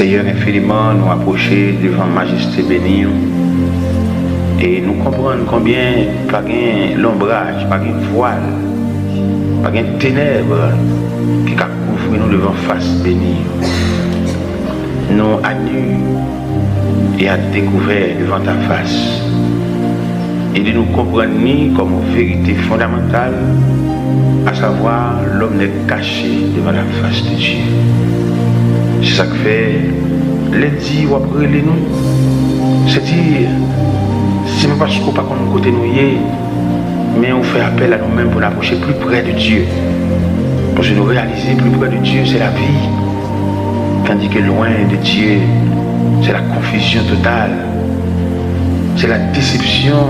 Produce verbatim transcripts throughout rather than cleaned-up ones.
Seyè, enfiniman, nou apwoche devan majeste beni w, e nou konprann konbyen pa gen lonbraj, pa gen vwal, pa gen tenèb ki ka kouvri nou devan fas beni w. Nou a nu e a dekouvè devan ta fas. Ede nou konprann li kòm yon verite fondamantal, asavwa, l'homme n'est caché devant la face de Dieu. Se sa k fè, lè l di w ap rele nou, se di, se pa paske w pa konn kote nou ye, men ou fè apèl a nou menm pou n apwoche pli prè de Dye. Paske nou reyalize pli prè de Dye, se lavi. Tandis que loin de Dieu, c'est la confusion totale, c'est la déception,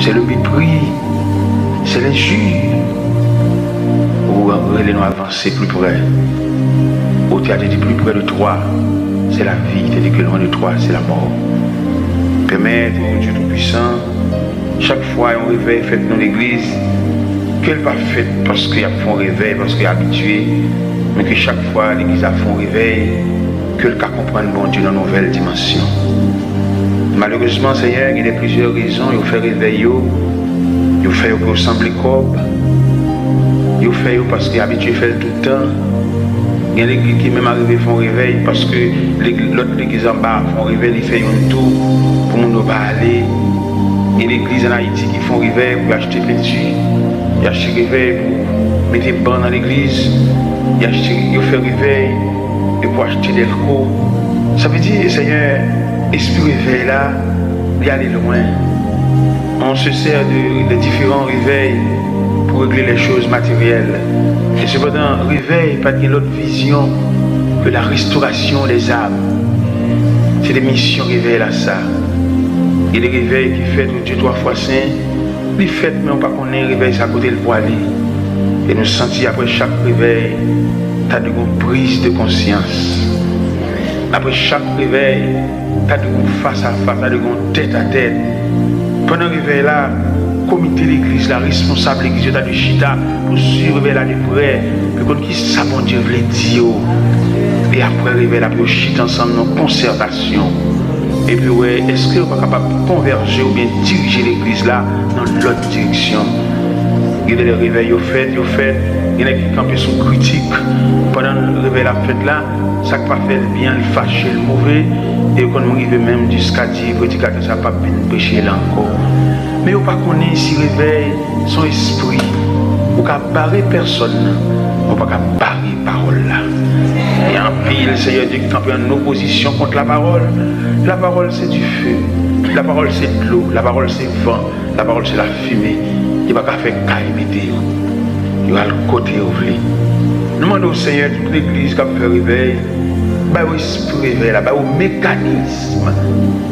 c'est le mépris, c'est l'injure. Ou rele nou avanse pli prè. Ou te di pli prè de toi, c'est la vie, tandis que loin de toi, c'est la mort. Pèmèt, o Dye Toupwisan, chak fwa yon revèy fèt nan legliz, ke l pa fèt paske y ap fè yon revèy, paske y abitye, men ke chak fwa legliz ap fè yon revèy, ke l ka konprann Bondye nan nouvèl dimansyon. Malerezman, Senyè, gen de plizyè rezon yo fè revèy yo, yo fè yo pou yo sanble kòb, yo fè yo paske y abitye fè l tou tan. Gen legliz ki menm arive fè yon revèy paske legi-, lòt legliz anba fè yon revèy, li fè youn tou pou moun yo pa ale. Gen legliz ann Ayiti ki fè yon revèy pou y achte penti, y achte revèy pou mete ban nan legliz, y achte, yo fè revèy e pou achte dèlko. Sa vle di, Senyè, espri revèy la, li ale lwen. On se sert de, de différents réveils pour régler les choses matérielles. E sepandan, revèy pa t gen lòt vizyon ke la restauration des âmes. Se te misyon revèy la sa. Gen de revèy ki fèt, o Dye twa fwa sen, li fèt, men w pa konnen revèy sa kote l pwale. E nou santi apre chak revèy, ta dwe gen yon priz de konsyans. Apre chak revèy, ta dwe gen yon fas a fas, ta dwe gen yon tèt a tèt. Pandan revèy la, komite legliz la, responsab legliz yo ta dwe chita pou swiv revèy la de prè, pou konn kisa Bondye vle di yo. E apre revèy la, pou yo chita ansanm nan konsètasyon. Epi wè, èske yo pa kapab konvèje oubyen dirije legliz la nan lòt direksyon? Gen de lè revèy yo fèt, yo fèt, gen nèg ki kanpe sou kritik. Pandan revèy la ap fèt la, sa k pa fè l byen, l fache, l move, e yo konn rive menm jiska di predikatè sa p ap vin preche la ankò. Men yo pa konnen si revèy se yon espri. Ou ka bare pèsòn nan, men ou pa ka bare pawòl la. Gen anpil, Senyè Dye, ki kanpe an opozisyon kont lapawòl. Lapawòl se dife, lapawòl se dlo, lapawòl se van, lapawòl se lafimen. Yo pa ka fè kay mete yo. Yo al kote yo vle. Nou mande w, Senyè, tout legliz k ap fè revèy, ba yo espri revèy la, ba yo mekanis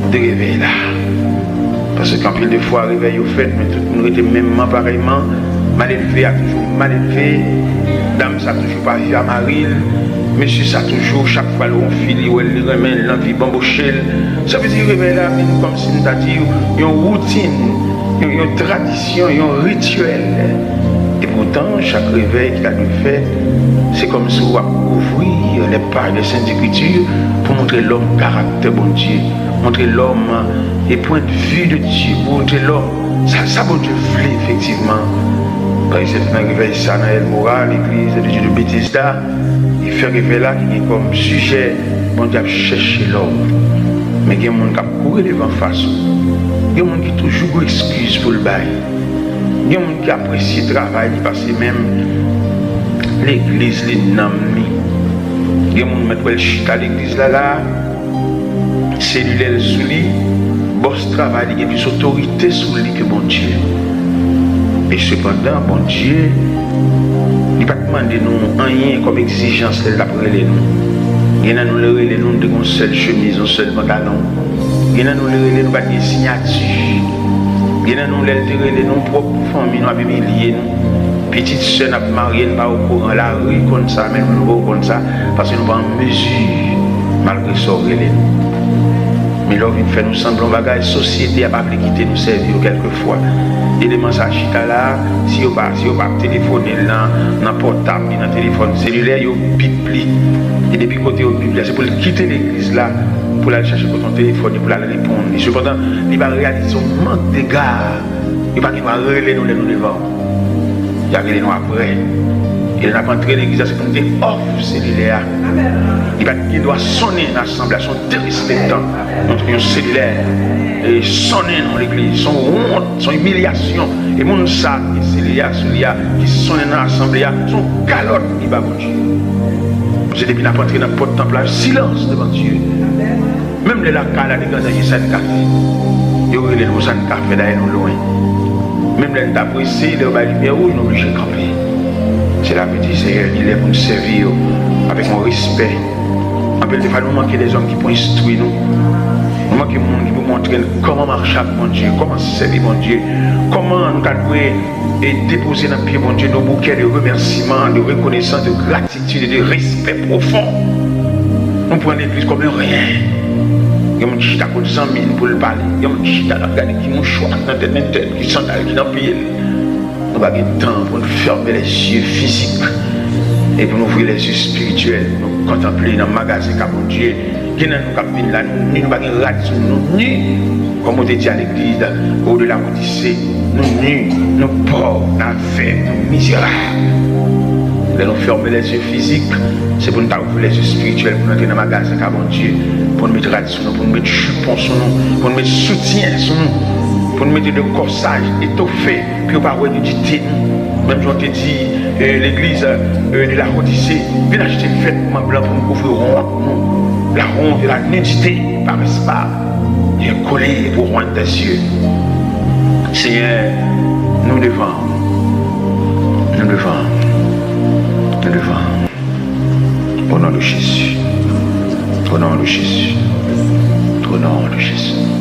de revèy la. Paske anpil de fwa, revèy yo fèt, men tout moun rete menmman, parèyman. Malelve a toujou malelve. Dam sa toujou pa viv a mari l. Mesye sa toujou, chak fwa l wè yon fi, li wè l, li renmen l, l anvi banboche l. Sa vle di, revèy la vin kòmsi m ta di yon woutin, yon, yon tradisyon, yon rityèl. E poutan, chak revèy ki ta dwe fèt, se kòmsi w ap ouvri les pages des Saintes Écritures pou montre lòm karaktè Bondye, montre lòm e pwennvi de Dye, montre lòm sa, sa Bondye vle efektivman. Pa egzanp, nan revèy sa nan El Mora, legliz de Dye de Betesda, li fè revèy la ki gen kòm sijè Bondye ap chèche lòm. Men gen moun k ap kouri devan fas ou. Gen moun ki toujou gon eskiz pou l bay. Gen moun ki apresye travay li pase menm legliz li, nanm li. Gen moun mèt wè l chita legliz la la, selilè l sou li, bòs travay li gen plis otorite sou li ke Bondye. E sepandan, Bondye, li pa t mande nou anyen kòm egzijans lè l t ap rele nou. Gen nan nou, lè l rele nou, nou te gen yon sèl chemiz, yon sèl pantalon. Gen nan nou, lè l rele nou, pa t gen siyati. Gen nan nou, lè l te rele nou, pwòp fanmi nou ap imilye nou. Pitit sè n ap marye, n pa okouran, lari konn sa, men nou, nou poko konn sa, paske nou pa an mezi, malgre sa w rele nou. Lè w vin fè nou sanble yon bagay, sosyete a pa vle kite nou sèvi yo kèlkefwa. Eleman sa chita la, si yo pa, si yo pa telefone l nan, nan pòtab li, nan telefòn selilè, yo bip li. E depi kote yo bip li a, se pou l kite legliz la, pou l al chache kote yon telefòn li, pou l al reponn li. Sepandan, li pa reyalize yon mank dega. Yo pa gen dwa rele nou lè nou devan w. Y a rele nou apre. E lè n ap antre legliz la, se pou n te off selilè a. Li pa t gen dwa sonnen nan asanble a. Se yon derespektan. Yon, yon selilè e sonnen nan legliz. Se yon wont, se yon imilyasyon. E moun sa ki gen selilè a sou li a, ki sonnen nan asanble a, se yon kalòt li ba Bondye. Paske depi n ap antre nan pòt tanp la, silans devan Dye. Menm lè lakay la te gen danje, sa n ka fè? Yo rele nou, sa n ka fè, dayè nou lwen. Menm lè n ta prese, lè yo bay limyè wouj, nou oblije kanpe. Sela vle di, Seyè, li lè pou n sèvi yo avèk yon respè. Anpil de fwa, nou manke dèzòm ki pou enstwi nou. Nou manke moun ki pou montre n kòman mache ak Bondye, kòman sèvi Bondye, kòman nou ta dwe e depoze nan pye Bondye yon boukè de remèsiman, de rekonesans, de gratitid e de respè pwofon. Nou pran legliz kòm yon ryen. Yon moun ki chita kot zanmi l pou l pale. Yon moun ki chita l ap gade ki mouchwa k nan tèt entèl, ki sandal ki nan pye l. Nou pa gen tan pou n fèmen lèzye fizik e pou n ouvri lèzye espirityèl, pou nou kontanple nan magazen ka Bondye. Gen nan nou k ap vin la, nou ni, nou pa gen rad sou nou, nou ni, kòm ou te di a legliz, o de la Odise, nou ni, nou pòv, nou avèg, nou mizerab. Lè nou fèmen lèzye fizik, se pou n ta ouvri lèzye espirityèl, pou n antre nan magazen ka Bondye, pou n met rad sou nou, pou n met jipon sou nou, pou n met soutyen sou nou, pou n mete de kòsaj etofe, pou yo pa wè nidite nou. Menm jan w te di, e, legliz, e, de la Odise, vin achte vètman blan pou nou kouvri wont nou. La honte et la nudité paraissent pas, bien collées pour oindre tes yeux. Senyè, nou devan, nou devan, nou devan. Au nom de Jésus. Au nom de Jésus. Au nom de Jésus.